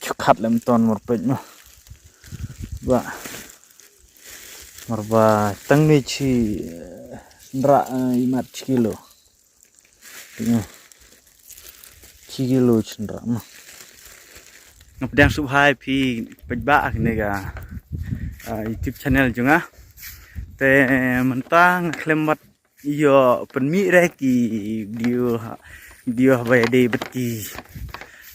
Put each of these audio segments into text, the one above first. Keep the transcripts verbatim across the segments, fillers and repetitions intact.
Chukhat lem ton mor peit mo. Ba. Mor ba tang ni chi, eh, ndra, eh, imat chi kilo. Tengok. Chi kilo chi ndra mo. Nga pdiang sngewbha ïa phi paidbah kane ka, ah, YouTube channel jong nga. Te mynta nga khlem wat ïoh pynmih re ki video, video ba ïadei bad ki,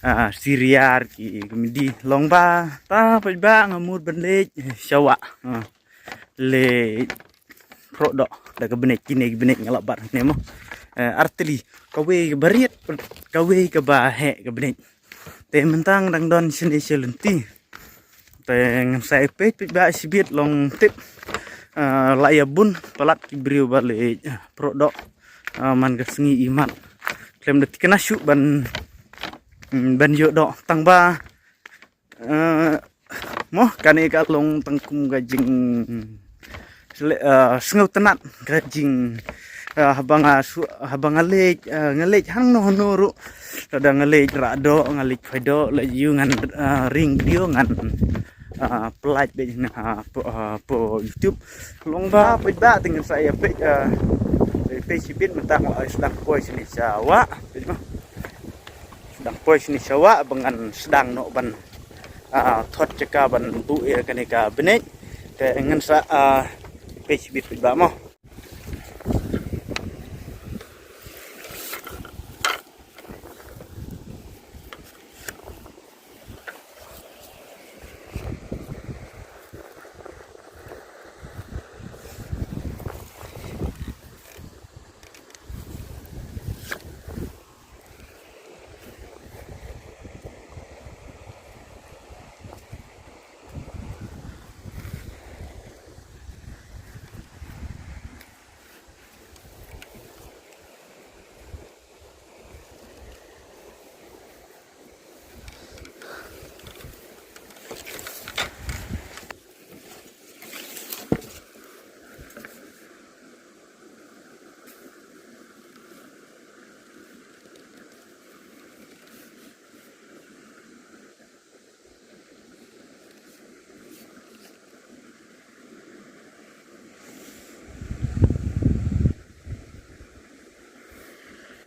ah, serial, ki komedi. Long ba ta paidbah nga mut ban leit sha wah. Ah. Leit proh doh da ka bneng, kine ki bneng nga la bat ne mo. Eh, artylli, kawei kaba riat, kawei kaba heh ka bneng. Te mynta nga dang don shane sha lynti. Te ngan sa ïa peit, peit ba shibit long tip. Eh, la ïa bun palat ki briew ba leit, eh, proh doh. Eh, man ka sngi imat. Khlem da thikna shuh ban, mm, ban ïoh doh tang ba Eh, mo, kane ka long tang kum ka jing, eh, sngewtynnat ka jing, eh, haba nga su-, haba nga leit, eh, nga leit hangno hangno ruh. Lada nga leit rah doh, nga leit khwai doh, leit ïew ngan, eh, ring video ngan, eh, pyllait beit na, eh, po, eh, po YouTube. Long ba peit ba te ngan sa ïa peit, eh, peit shibit mynta nga la sdang poi shane sha wah. Peit ba. Sdang poi shane sha wah ba ngan sdang noh ban, ah, thot jaka ban buh ïa kane ka bneng. Te ngan sa, ah, peit shibit peit ba mo.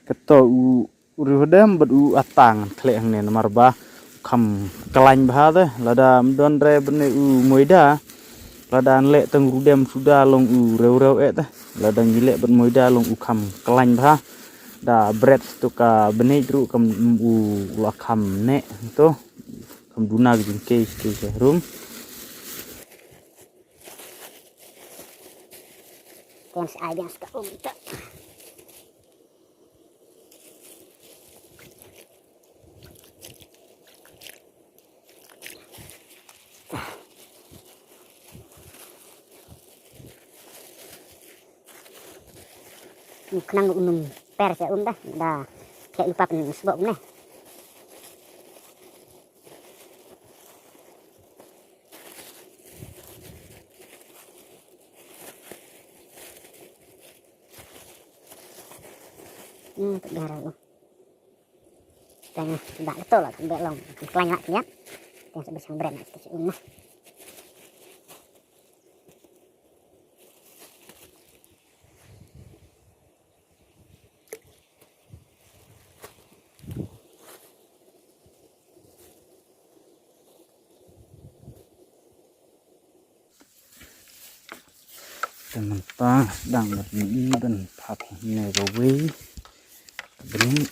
Kato u, u riewdem bad u atang khleh hangne namar ba u kham khlaiñ bha te. Lada ym don re bad ne u moida, lada ngi leh tang riewdem suda long u rew rew eh te. Lada ngi leh bad moida long u kham khlaiñ bha. Da bret to ka bneng ruh kam u la kham ne to. Kam duna ka jingkei, kei ka rum. Kan sa ai biang sa ka um ta. Khnang u num per sa um da, da khleh lypa pynsboh um ne. Hmm, tu biar aku. Tengah, dak betul lah, sampai long. Kelang nak lihat. Yang sebesar brand nak kita cium lah. Te mynta dang bad ngi ban phah ne kawei. Bni.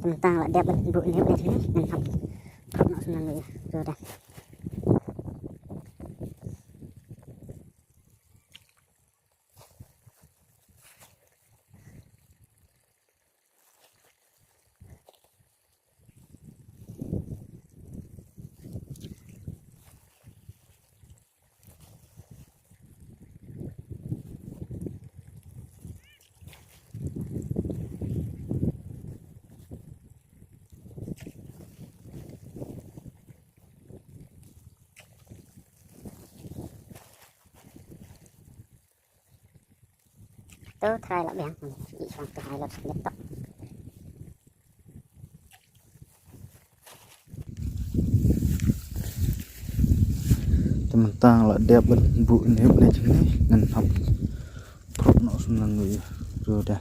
Te mynta la dep buh ne buh ne jingni ngan hap. Prok noh sum lang ïa. Ruh da. To trai la biang. Ïa shong to hai lot sngewbha. Te mynta la dep ban buh ne buh ne jingni ngan hap prok noh sum lang ïa. Ruh da.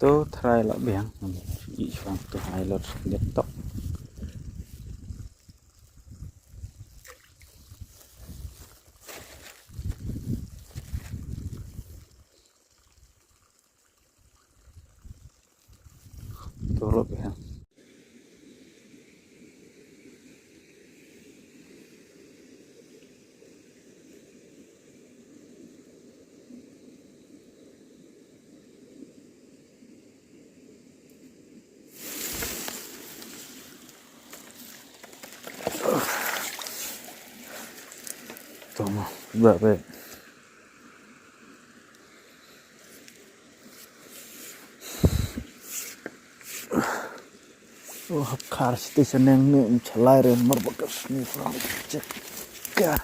To trai la biang. Ïa shong to hai lot sngewbha. To la biang. To mo, ba ba. Oh, hap khar siti seneng ni, em chalai re, mar bakas ni, kurang cek. Ka.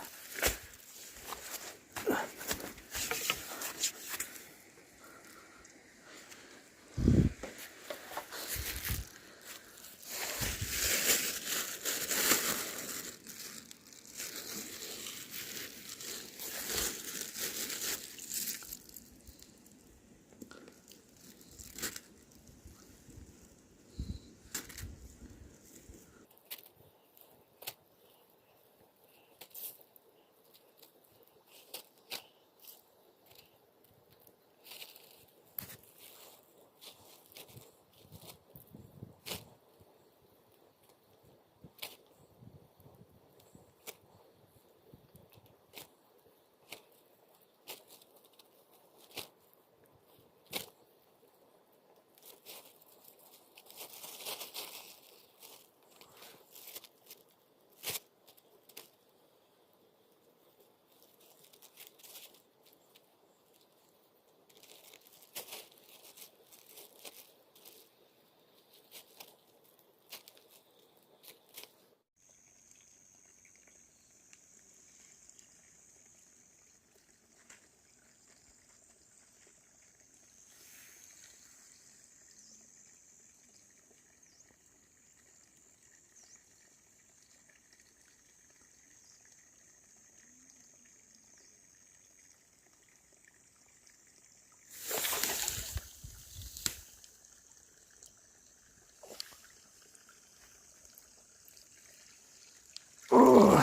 Oh,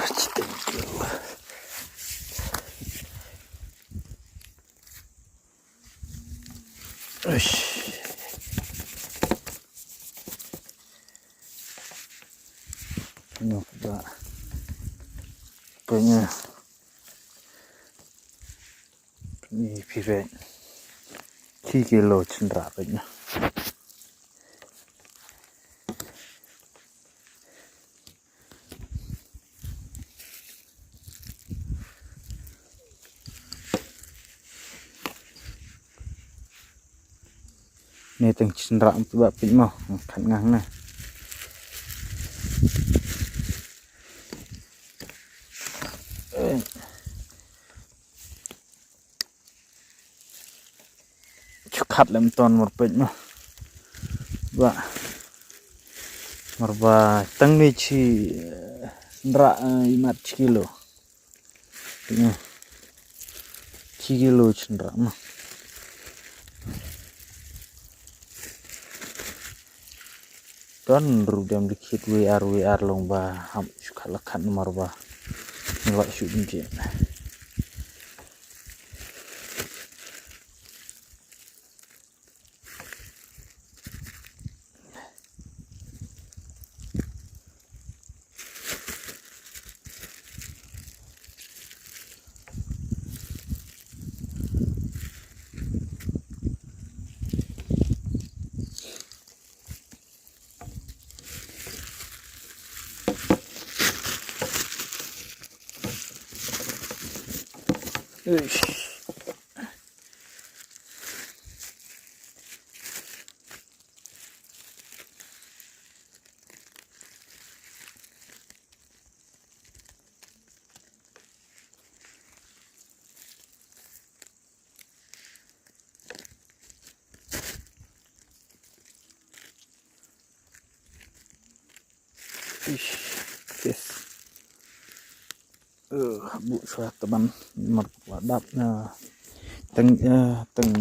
uish. Nyok ba. Punya. Ni phi vet. Ki kilo chendra vet nya. Ni tang chynrah em tu ba pynmih mo. Khat ngang na. Chu khat lem ton mar pynmih mo. Ba. Mar ba tang ni chi, eh, chynrah, eh, imat chi kilo. Tengok. Chi kilo chynrah mo. Don ruh dem dikit wei ar wei ar long ba hap shu khat la khat namar ba. Ngi la shu dim je. Uish. Ish, yes. Eh, buh shuwa tang ban mar la dap na. Tang, eh, tang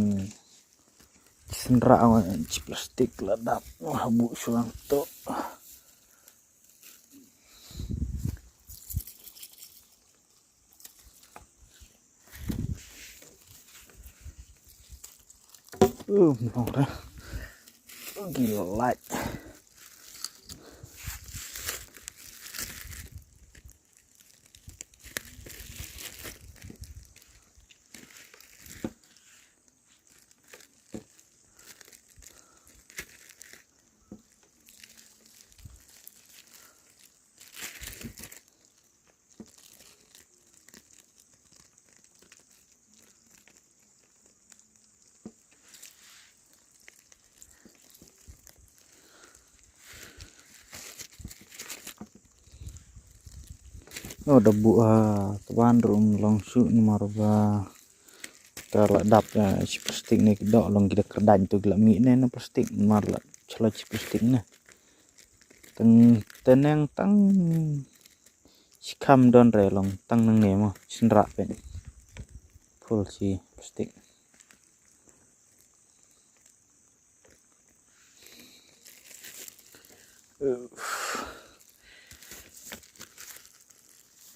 chynrah, eh, chi plastik la dap. Wah, buh shuwa to. Uh, nong re. Gila light. Oh, da buh ha, tang ban ruh long shuh namar ba ka la dap, eh, chi plastik ne ki doh long ki da kyrdan tu ki la mih ne na plastik namar la chala chi plastik ne. Tang teneng tang chi kham don re long tang nang ne mo chynrah pyn. Full chi plastik.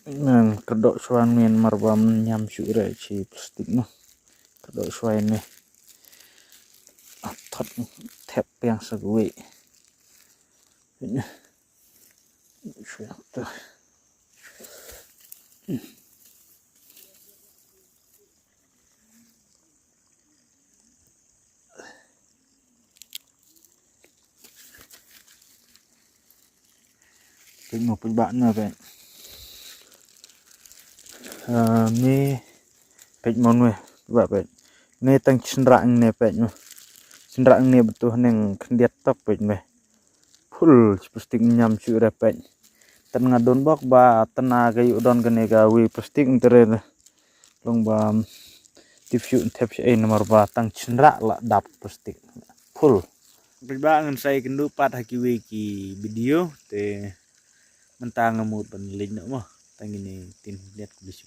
Nan kyrdoh shuwa men mar ba mynñiam shuh re chi plastik mo. Kyrdoh shuwa ne. Athot thep piang sa kawei. Shuwa tu. Peit mo peit ba na peit. Ah, ni peit mo nwe ba peit. Ni tang chynrah ne peit mo. Chynrah ne betul neng khyndiat tok peit me. Full chi plastik ñiam shuh re peit. Tang nga don bok ba tang nga ka ïoh don kane ka wei plastik ntere. Long ba tip shuh thep shuh ei namar ba tang chynrah la dap plastik. Full. Peit ba ngan sa ïakynduh pat ha kiwei ki video te mynta nga mut ban leit noh mo. Tang kine tin liat ku bisi.